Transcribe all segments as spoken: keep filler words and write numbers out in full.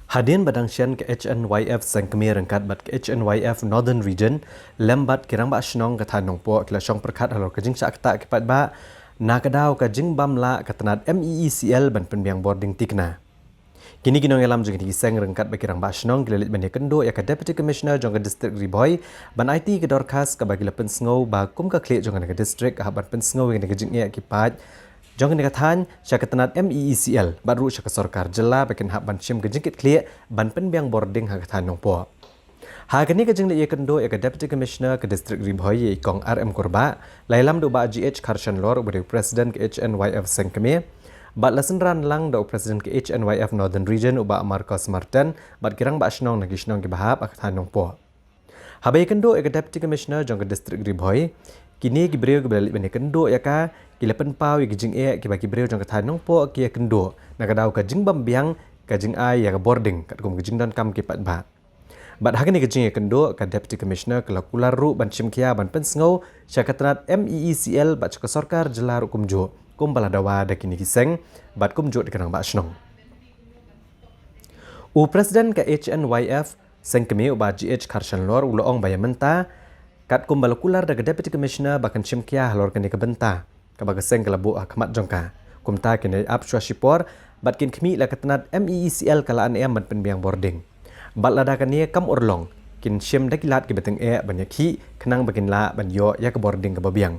Hadien ba dang shen ka H N Y F Sengkmie ryngkat bad ka H N Y F Northern Region lem bad ki rangbah shnong ka thaiñ Nongpoh ki la shong pyrkhat halor ka jingshah ktah ki paidbah na ka daw ka jingbym lah ka tnat M E E C L ban pynbiang bording tikna. Kine ki nongïalam jong kine ki seng ryngkat bad ki rangbah shnong ki la leit ban ïakynduh ïa ka Deputy Commissioner jong ka District Ri Bhoi ban aiti ka dorkhas kaba ki la pynsngew ba kum ka khlieh jong kane ka district hap ban pynsngew ïa kane ka jingeh ki paid jong kane ka thaiñ sha ka tnat M E E C L bad ruh sha ka sorkar jylla ba kin hap ban shim ka jingkitkhlieh ban pynbiang bording ha ka thaiñ Nongpoh. Ha kane ka jingleit ïakynduh ïa ka Deputy Commissioner ka District Ri Bhoi ïa i Kong R M Kurbah, la ïalam da u Bah G H Kharshanlor uba dei u President ka H N Y F Sengkmie, bad la synran lang da u President ka H N Y F Northern Region u Bah Marcos Martin bad ki rangbah shnong na ki shnong kiba hap ha ka thaiñ Nongpoh. Haba ïakynduh ïa ka Deputy Commissioner jong ka District Ri Bhoi, kine ki briew kiba la leit ban ïakynduh ïa ka ki la pynpaw ïa ki jingeh kiba ki briew jong ka thaiñ Nongpoh ki ïakynduh na ka daw ka jingbym biang ka jingai ïa ka bording katkum ka jingdonkam ki paidbah. Bad ha kane ka jingïakynduh ka Deputy Commissioner ka la kular ruh ban shim khia ban pynsngew sha ka tnat M E E C L bad sha ka sorkar jylla ruh kumjuh kumba la dawa da kine ki seng bad kumjuh da ki rangbah shnong. U President ka H N Y F Sengkmie u Bah G H Kharshanlor u la ong ba ïa mynta katkum ba la kular da ka Deputy Commissioner ba kan shim khia halor kane ka bynta kaba ka seng ka la buh ha khmat jong ka. Kumta kin ïai ap shuwa shipor bad kin khmih la ka tnat M E E C L ka la an em ban pynbiang bording. Bad lada kane kam urlong kin shim da ki lad kiba tyngeh ban ïakhih khnang ba kin lah ban ïoh ïa ka bording kaba biang.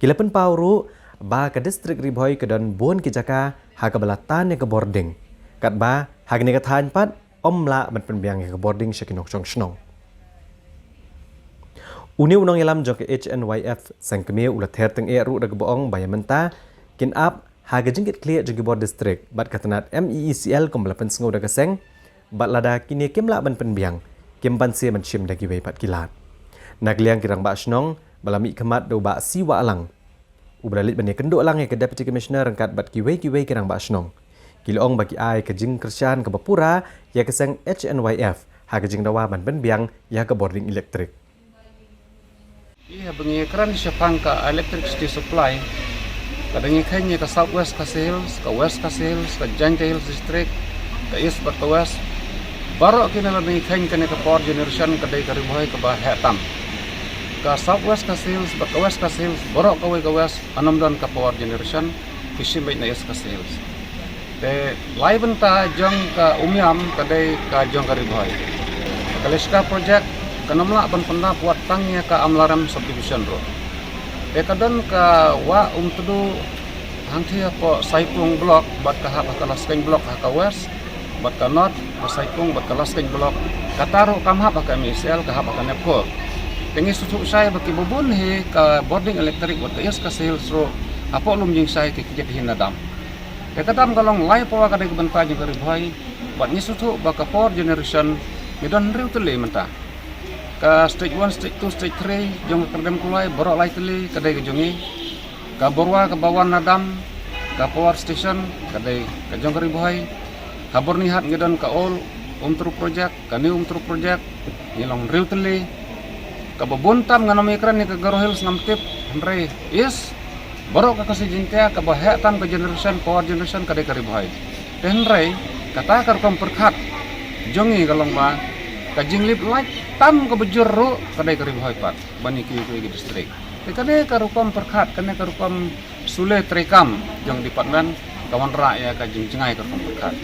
Ki la pynpaw ruh ba ka District Ri Bhoi ka don bun ki jaka ha kaba la tan ïa ka bording. Katba ha kane ka thaiñ pat ym lah ban pynbiang ïa ka bording sha ki nongshong shnong. Une u nongïalam jong ka H N Y F Sengkmie u la ther tyngeh ruh da kaba ong ba ïa mynta kin ap ha ka jingkitkhlieh jong ki bor district bad ka tnat M E E C L kumba la pynsngew da ka seng bad lada kine kim lah ban pynbiang kim banse ban shim da kiwei pat ki lad. Na ka liang ki rangbah shnong ba la mihkhmat da u Bah C Wahlang uba la leit ban ïakynduh lang ïa ka Deputy Commissioner ryngkat bad kiwei kiwei ki rangbah shnong. Ki la ong ba ki ai ka jingkyrshan kaba pura ïa ka seng H N Y F ha ka jingdawa ban pynbiang ïa ka bording elektrik. Ïa ba ngi kren shaphang ka electricity supply, ka dang ngi kheiñ ïa ka South West Khasi Hills, ka West Khasi Hills, ka Jaintia Hills District, ka East bad ka West. Baroh kine la dang ngi kheiñ kane ka power generation ka dei ka Ri Bhoi kaba heh tam. Ka South West Khasi Hills bad ka West Khasi Hills baroh kawei ka West, ym don ka power generation, ki shim beit na East Khasi Hills. Te lai bynta jong ka Umiam ka dei ka jong ka Ri Bhoi. Ka Leshka project kan ym lah ban pyndap wat tang ïa ka Amlarem subdivision ruh. Te ka don ka wah Umtdu hangthie hapoh Saipung block bad ka hap ha ka Laskeiñ block ha ka West, bad ka North, ka Saipung bad ka Laskeiñ block, kata ruh kam hap ha ka M E E C L, ka hap ha ka NEEPCO. Te ngi sngewthuh shai ba kiba bun hi ka bording elektrik bad ka East Khasi Hills ruh hapoh lum jingshai ki kjit hi na dam. Te ka dam ka long lai pawa ka dei ka bynta jong ka Ri Bhoi, bad ngi sngewthuh ba ka power generation ngi don hynriew tylli mynta. Ka stage one, stage two, stage three jong ka Kyrdem Kulai baroh lai tylli ka dei ka jong ngi. Ka Borwa kaba wan na dam, ka power station ka dei ka jong ka Ri Bhoi. Ha Byrnihat ngi don ka old Umtru project, ka new Umtru project, ngi long hynriew tylli. Kaba bun tam ngan ym ïakren ïa ka Garo Hills ngam tip, hynrei East, baroh ka Khasi Jaintia kaba heh tam ka generation, power generation ka dei ka Ri Bhoi. Te hynrei kata ka rukom pyrkhat jong ngi ka long ba ka jinglip lait tam kaba jur ruh ka dei ka Ri Bhoi pat ban ïa kiwei kiwei ki district. Te kane ka rukom pyrkhat, kane ka rukom sule treikam jong department ka wanrah ïa ka jingjngai ka rukom pyrkhat.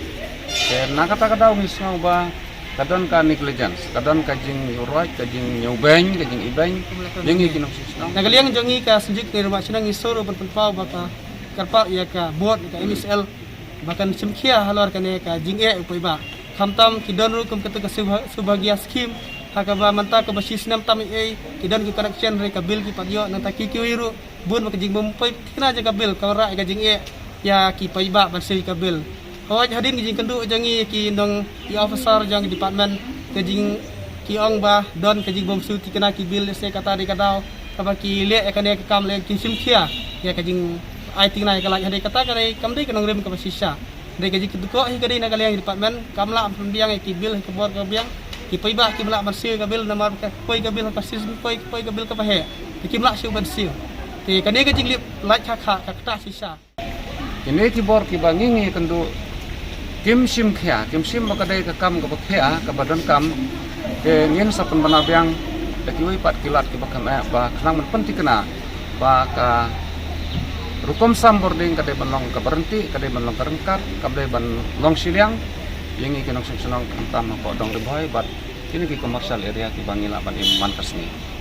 Te na kata ka daw ngi sngew ba ka don ka negligence, ka don ka jingïuhroit, ka jingñiewbeiñ, ka jingibeiñ jong ngi ki nongshong shnong. Na ka liang jong ngi ka Synjuk Rangbah Shnong ngi sngewsih ban pynpaw ba ka kyrpad ïa ka board ka M E E C L ba kan shim khia halor kane ka jingeh u paidbah. Khamtam ki don ruh kum kata ka Subha-, Subhagya scheme ha kaba mynta kaba shi snem tam ei ei ki don ki connection, hynrei ka bill ki pat ïoh, nangta ki kiwei ruh bun ba ka jingbym poi thikna jong ka bill ka wanrah ïa ka jingeh ïa ki paidbah ban siew ïa ka bill. Hooid, hadien ka jingkynduh jong ngi ïa ki nong ki officer jong ki department, ka jing ki ong ba don ka jingbym siew thikna ki bill, lehse kata dei ka daw kaba ki leh ïa kane ka kam leh kin shim khia ïa ka jingai thikna ïa ka lait. Hadien kata ka dei kam dei ka nongrim kaba shisha. Dei ka jingkynduh hi ka dei na ka liang department, kam lah pynbiang ïa ki bill ha ka bor ka biang. Ki paidbah kim lah ban siew ïa ka bill namar ka poi ka bill ha ka season, poi, poi ka bill kaba heh. Te kim lah shuh ban siew. Te kane ka jinglip lait kha kha ka ktah shisha. Kine ki bor kiba ngi ngi kynduh kim shim khia, kim shim ba ka dei ka kam kaba khia, kaba donkam. Te ngin sa pynbna biang da kiwei pat ki lad kiba kane ba khnang ban pynthikna ba ka rukom sam bording ka dei ban long kaba ryntih, ka dei ban long ka ryngkat, kam dei ban long shiliang ïa ngi ki nongshong shnong, khamtam hapoh dong Ri Bhoi bad kine ki commercial area kiba ngi lah ban im man ka sngi.